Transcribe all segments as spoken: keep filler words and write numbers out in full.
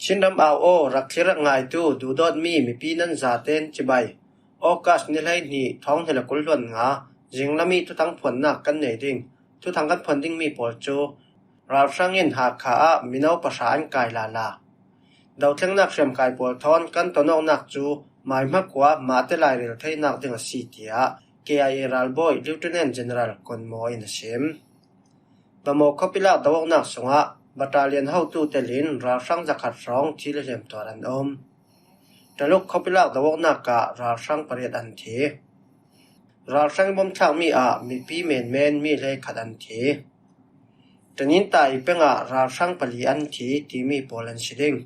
Chinram au aw, rak thlir rak ngaitu duhdawtmi mipi nan zaten chibai. August ni hleihnih, thawng hnih le kul hluan nga, zinglam i thuthang phuannak kan nei ding. Thuthang kan phuan dingmi pawl cu ralhrang in Hakha ah mino pahra an kai lala. Dothlengnak hriamkai pawl thawn kan tonawknak cu Maihma khua mahte lairel theinak ding a si, tiah K I A ralbawi Lieutenant General Kun Maw in a sim. Bamaw khuapi lak do-awknak sungah battalion hotu telin ralhrang zakhat hrawng thil i hliam tuar an um. Taluk khuapi lak do-awknak ah ralhrang pariat an thi. Ralhrang i bomthlakmi ah mipi menmen mi hleikhat an thi. Taninta i peng ah ralhrang pali an thi timi pawl an si ding.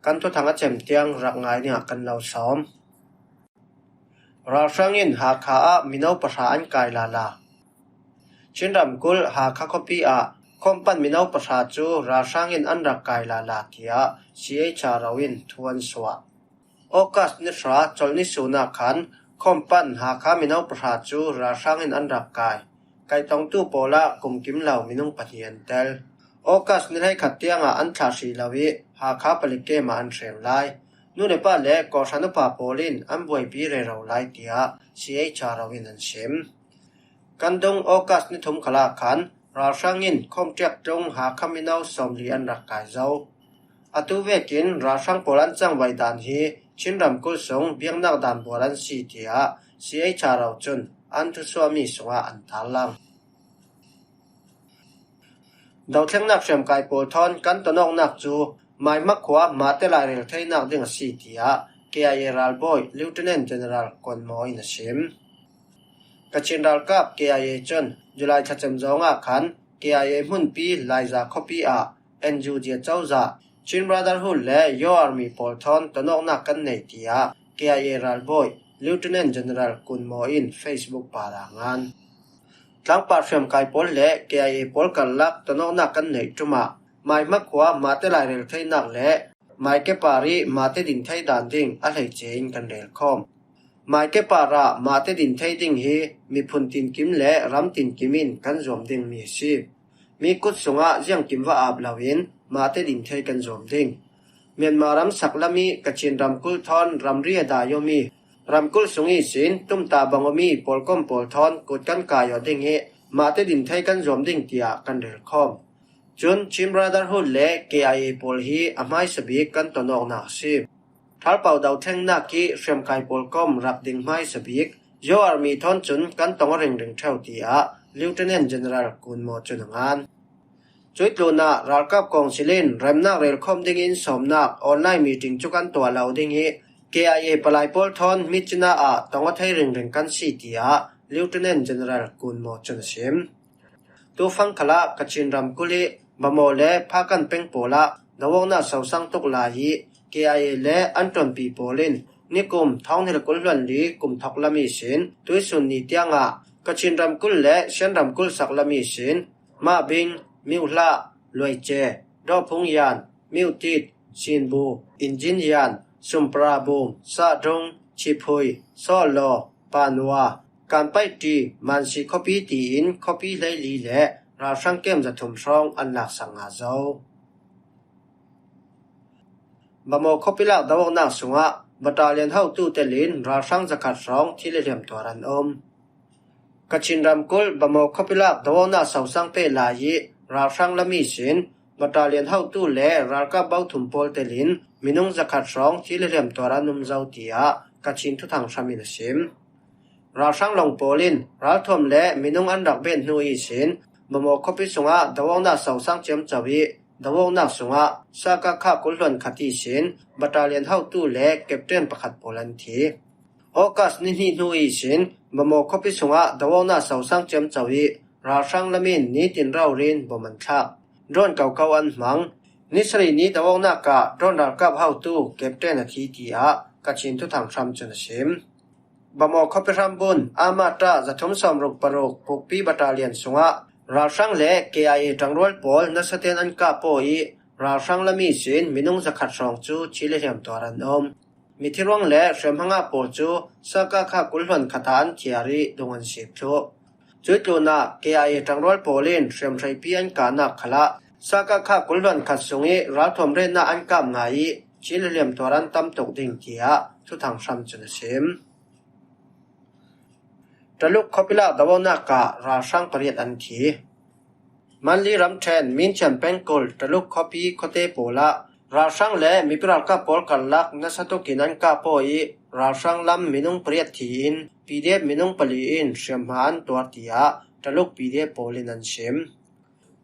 Kan thuthang a cem tiang rak ngai dingah kan lo sawm. Ralhrang in Hakha ah mino pahra an kai lala. Chin ramkulh Hakha khuapi ah khawmpan mino pahra cu ralhrang in an rak kai lala, tiah C H R O in thu an suah. August ni hra, colh ni sun ah khan khawmpan Hakha mino pahra cu ralhrang in an rak kai. Kaihtongtu pawl ah kum kim lo minung pahnih an tel. August ni hleikhat tiangah an thlah hrih lo i Hakha palik kem ah an hrem lai. Nu le pa le kawhhran upa pawl in an buaipi rero lai, tiah C H R O in an sim. Kan dung August ni thum khal ah khan ralhrang in khawmṭiak tlung Hakha mino sawmli an rak kai zo. Atu vekin ralhrang pawl an cangvaih dan hi Chin ramkulh sung biaknak dan buar an si, tiah C H R O cun an thusuahmi sungah an tarlang. Dothlengnak hriamkai pawl thawn kan tonawknak cu Maihma khua mahte lairel theinak ding a si, tiah K I A ralbawi Lieutenant General Kun Maw in a sim. Kachin ralkap K I A cun July thlacam zawng ah khan K I A hmunpi Laiza khuapi ah N U G cozah Chin Brotherhood le Yaw Army pawl thawn tonawknak kan nei, tiah K I A ralbawi Lieutenant General Kun Maw in Facebook parah ngan. Tlangpar hriamkai pawl le K I A pawl karlak tonawknak kan neih ṭum ah Maihma khua mahte lairel theinak le Maikepar i mahte din thei dan ding a hleice in kan relkhawm. Maikepar ah mahte din thei ding hi miphun tinkim le ram tinkim in kan zuam dingmi a si. Mi kut sungah ziangkim va ap loin mahte din thei kan zuam ding. Myanmar ram saklam i Kachin ramkulh thawn ramri a dai awmi ramkulh sung ihsin tumtah bang awmi pawlkom pawl thawn kut kan kai awh ding i mahte din thei kan zuam ding, tiah kan relkhawm. Cun Chin Brotherhood le K I A pawl hi a hmaisa bik kan tonawknak a si. Thalpau dothlengnak i hriamkai pawlkom rak ding hmaisa bik Yaw Army thawn cun kan tong aw ringring ṭheu, tiah Lieutenant General Kun Maw cun a ngan. Cuih tlunah ralkap kawngsil in remnak relkhawm dingin sawmnak online meeting cu kan tuah lo ding i K I A palai pawl thawn Myitkyina ah tong aw thei ringring kan si, tiah Lieutenant General Kun Maw cun a sim. Tufang khalah Kachin ramkulh i Bamaw le Phakan peng pawl ah do-awknak sosang tuk lai i K I A le an ṭuanpi pawl in nikum thawng hnih le kul hluan li kum thawk lam ihsin tuisun ni tiangah Kachin ramkulh le Shan ramkulh saklam ihsin Mabing, Miuhlah, Luaice, Dawphung Yan, Miutit, Sinbu, Injin Yan, Sumprabum, Sahdung, Chiphui, Sawlaw, Panwa, Kanpaihti, Mansi khuapi tiin khuapi hleili le ralhrang kem zathum hrawng an laksak nga zo. Bamaw khuapi lak do-awknak sungah battalion hotu telin ralhrang zakhat hrawng thil i hliam tuar an um. Kachin ramkulh Bamaw khuapi lak do-awknak sosang peh lai i ralhrang lam ihsin battalion hotu le ralkap bothum pawl telin minung zakhat hrawng thil i hliam tuar an um zo, tiah Kachin thuthang hram in a sim. Ralhrang lawng pawl in ralthuam le minung an rak bet hnu ihsin Bamaw khuapi sungah do-awknak sosang ciamco i do-awknak sungah Sakakha kul hluan khat ihsin battalion hotu le captain pakhat pawl an thi. August ni hnih hnu ihsin Bamaw khuapi sungah do-awknak sosang ciamco i ralhrang lam in nitin rori in bom an thlak. Drone koko an hmang. Ni sarih ni do-awknak ah drone ralkap hotu captain a thi, tiah Kachin thuthang hram cun a sim. Bamaw khuapi hrambun Amata zathum sawmruk paruk Pukpi battalion sungah ralhrang le K I A ṭangrual pawl nasaten an kah paw i ralhrang lam ihsin minung zakhat hrawng cu thil i hliam tuar an um. Mithiruang le Hriamhanga pawl cu Sakakha kul hluan khat ah an thiar i dung an sip thluh. Cuih tlunah K I A ṭangrual pawl in hriamhreipi an kahnak khalah Sakakha kul hluan khat sung ih ralthuam retna an kap ngai ih thil hliam tuar an tam tuk ding, tiah thuthang hram cun a sim. Taluk khuapi lak do-awknak ah ralhrang pariat an thi. Manli ramṭhen Minchian pengkulh Taluk khuapi khuate pawl ah ralhrang le mipi ralkap pawl karlak nasa tukin an kap aw ih ralhrang lam minung pariat thi in P D F minung pali in hriamhma an tuar, tiah Taluk P D F pawl in an sim.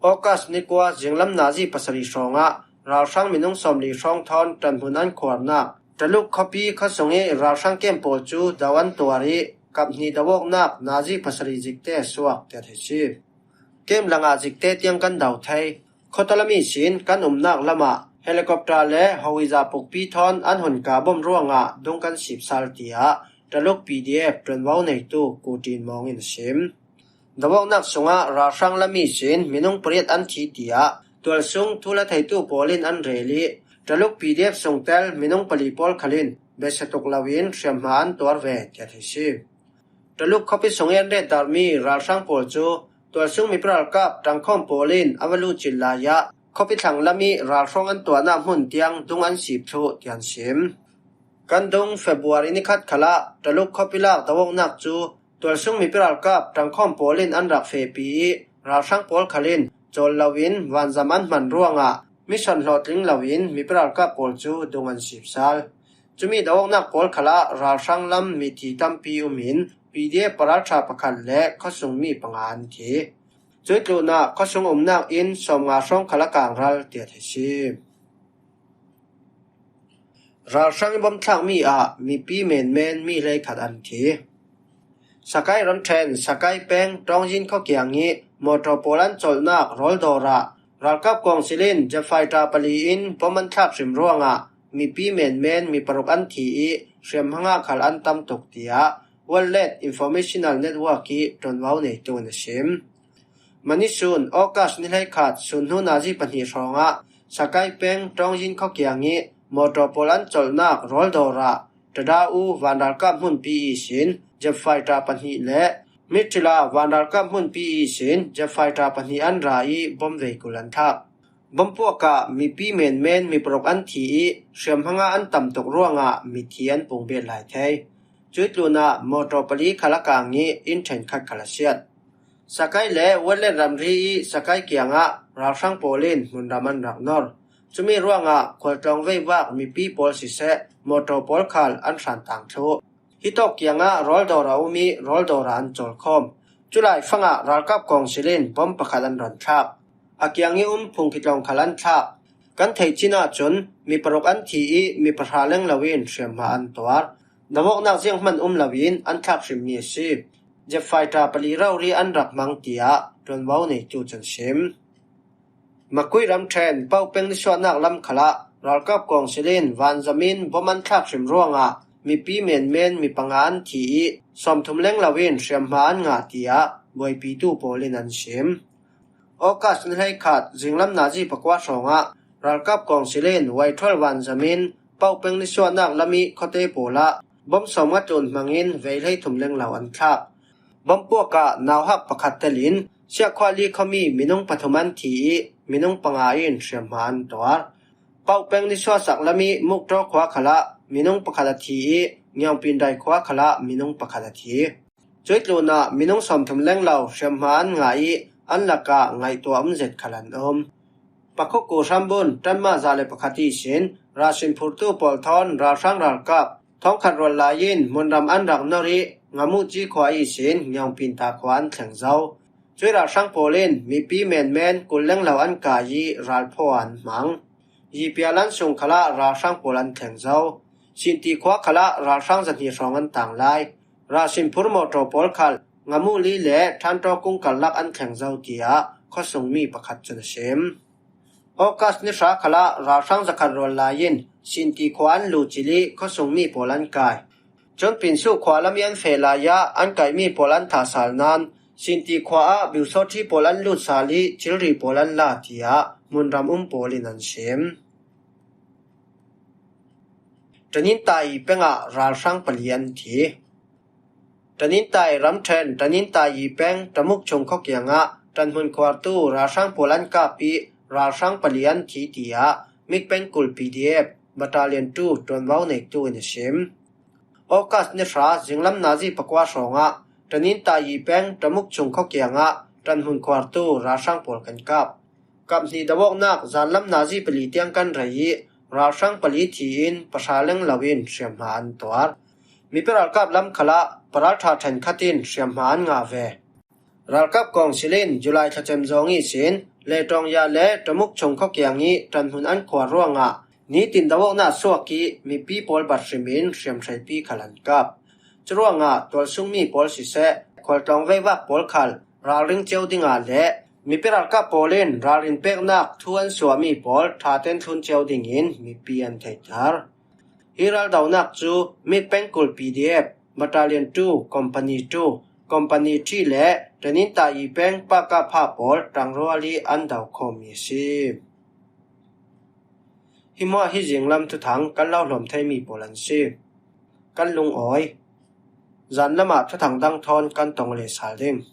August ni kua zinglam nazi pasarih hrawngah ralhrang minung sawmli hrawng thawn ṭanhmun an khuarnak Taluk khuapi khuasung ih ralhrang kem pawl cu do an tuar ih kap hnih do-awknak nazi pasarih zikte a suak, tiah theih si. Kem langah zikte tiang kan do thei. Khuatalam ihsin kan umnak lamah helicopter le howitzer pukpi thawn an hun kah bom ruangah dung kan sip sal, tiah Taluk P D F ṭuanvo neitu Ku Ṭin Mawng in a sim. Do-awknak sungah ralhrang lam ihsin minung pariat an thi, tiah tualsung thu la theitu pawl in an rel ih Taluk P D F sungtel minung pali pawl khal in beisa tuk loin hriamhma an tuar ve, tiah theih si. Taluk khuapi sung ih an retdarmi ralhrang pawl cu tualsung mipi ralkap ṭangkhawm pawl in a va luhcilh lai ah khuapi thlang lam ih ralhrawng an tuahnak hmun tiang dung an sip thluh, tiah an sim. Kan dung February ni khat khalah Taluk khuapi lak do-awknak cu tualsung mipi ralkap ṭangkhawm pawl in an rak fehpi ih ralhrang pawl khal in cawl loin vanzam an hman ruangah mission hlawhtling loin mipi ralkap pawl cu dung an sip sal. Cumi do-awknak pawl khalah ralhrang lam mithi tampi um in P D F paralṭha pakhat le khuasung mi panga an thi. Cuih tlunah khuasung umnak inn sawmnga hrawng khal a kangral, tiah theih si. Ralhrang ih bomthlakmi ah mipi menmen mi hleikhat an thi. Sakai ramṭhen Sakai peng Ṭawngyin khuakiang ih mawṭaw pawl an colhnak rawl dawr ah ralkap kawngsil in jet fighter pali in bom an thlak hrim ruangah mipi menmen mi paruk an thi ih hriamhma ngah khal an tam tuk, tiah World Lead Informational Network ih ṭuanvo neitu in a sim. Mani sun August ni hleikhat sun hnu nazi pahnih hrawngah Sakai peng Ṭawngyin khuakiang ih mawṭaw pawl an colhnak rawl dawr ah Ṭaḍa-u vanralkap hmunpi ihsin jet fighter pahnih le Miṭhila vanralkap hmunpi ihsin jet fighter pahnih an ra ih bom veikul an thlak. Bom puak ah mipi menmen mi paruk an thi ih hriamhma ngah an tam tuk ruangah mithi an pung bet lai thei. Cuih tlunah mawṭaw pali khal a kang ih inn ṭhenkhat khal a siat. Sakai le World Lead ramri ih Sakai kiangah ralhrang pawl in hmunram an rak nor. Cumi ruangah khualtlawng veivak mipi pawl siseh, mawṭaw pawl khal an hrantang thluh. Hitawk kiangah rawl dawr a um ih rawl dawr ah an cawlkhawm. Culai fangah ralkap kawngsil in bom pakhat an ron thlak. A kiang ih um phungki tlawng khal an thlak. Kan theih cin ahcun mi paruk an thi ih mi pahra lenglo in hriamhma an tuar. Do-awknak zianghman um loin an thlak hrimmi a si. Jet fighter pali rori an rak hmang, tiah ṭuanvo neitu cun sim. Makui ramṭhen Paukpeng nisuahnak lam khalah ralkap kawngsil in vanzam in bom an thlak hrim ruangah mipi menmen mi panga an thi ih sawmthum lenglo in hriamhma an ngah, tiah buaipitu pawl in an sim. August ni hleikhat zinglam nazi pakua hrawngah ralkap kawngsil in Waithual vanzam in Paukpeng nisuahnak lam ih khuate pawl ah bom sawmnga tlun hmangin vei hleithum lenglo an thlak. Bom puak ah nauhak pakhat telin Siahkhuali khuami minung pathum an thi ih minung panga in hriamhma an tuar. Paukpeng nisuahsak lam ih Mukṭaw khua khalah minung pakhat a thi ih Ngiaungpindai khua khalah minung pakhat a thi. Cuih tlunah minung sawmthum lenglo hriamhma an ngah ih an lakah ngaihtuah um zet khal an um. Pakhuku hrambun ṭanmah za le pakhat ihsin rasin phurtu pawl thawn ralhrang ralkap thawngkhat rual lai in hmunram an rak nor ih Ngamuci khua ihsin Ngiaungpinta khua an thleng zo. Cuih ralhrang pawl in mipi menmen kul lenglo an kai ih ralphaw an hmang. Yipialan sung khalah ralhrang pawl an thleng zo. Sinti khua khalah ralhrang zahnih hrawng an tang lai. Rasin phur mawṭaw pawl khal Ngamuli le Ṭhanṭawkung karlak an thleng zo, tiah khuasungmi pakhat cun a sim. August ni hra khalah ralhrang zakhat rual lai in Sinti khua an luhcilh ih khuasungmi pawl an kai. Cun Pinsuh khua lam ih an feh lai ah an kaihmi pawl an thah sal nain Sinti khua ah biusawṭhi pawl an lut sal ih thilri pawl an la, tiah hmunram um pawl in an sim. Ṭanintai pengah ralhrang pali an thi. Ṭanintai ramṭhen Ṭanintai peng Ṭamuk chung khua kiangah ṭanhmun khuartu ralhrang pawl an kap ih ralhrang pali an thi, tiah MiG Pengkul P D F Battalion two ṭuanvo neitu in a sim. August ni hra zinglam nazi pakua hrawngah Tanin Tayi peng Ṭamuk chung khaw kiangah ṭanhmun khuartu ralhrang pawl kan kap. Kap hnih do awknak zanlam nazi pali tiang kan rei ih ralhrang pali thi in pahra leng loin hriamhma an tuar. Mipi ralkap lam khalah paralṭha ṭhenkhat in hriamhma an ngah ve. Ralkap kawngsil in July thlacem zawng ihsin Leitawngya le Ṭamuk chung khaw kiang ih ṭanhmun an khuar ruangah nitin do awknak suak ih mipi pawl bat hrim in hriamhreipi khal an kap. Curuangah tualsungmi pawl siseh, khualtlawng veivak pawl khal ralring cio dingah le mipi ralkap pawl in ralrin peknak thu an suahmi pawl ṭha ten thlun cio dingin mipi an theihter. Hi raldonak cu MiG Pengkul P D F Battalion two, Company two, Company three le Tanin Tayi peng Pakapha pawl ṭangrual ih an do khawmmi a si. Hi hmuah hi zinglam thuthang kan lo hlawm theimi pawl an si. Kan lungawi. Zanlamah thuthang dang thawn kan tong le sal ding.